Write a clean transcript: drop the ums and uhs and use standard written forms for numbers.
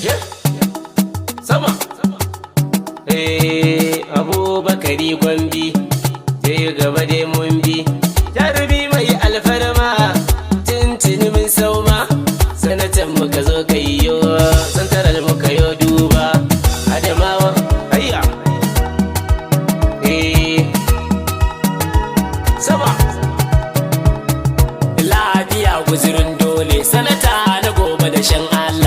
Yeah. Sama. Eh, Abubakari Gwambi, je gaba dai mun bi. Jarumi mai alfarma, tuntuni mun sauma. Sanatan muka zo kayyo, santaral muka yo duba. Adamawa, hayya. Eh, sama. Lafiya guzurin dole, sanata na gobe da shan Allah.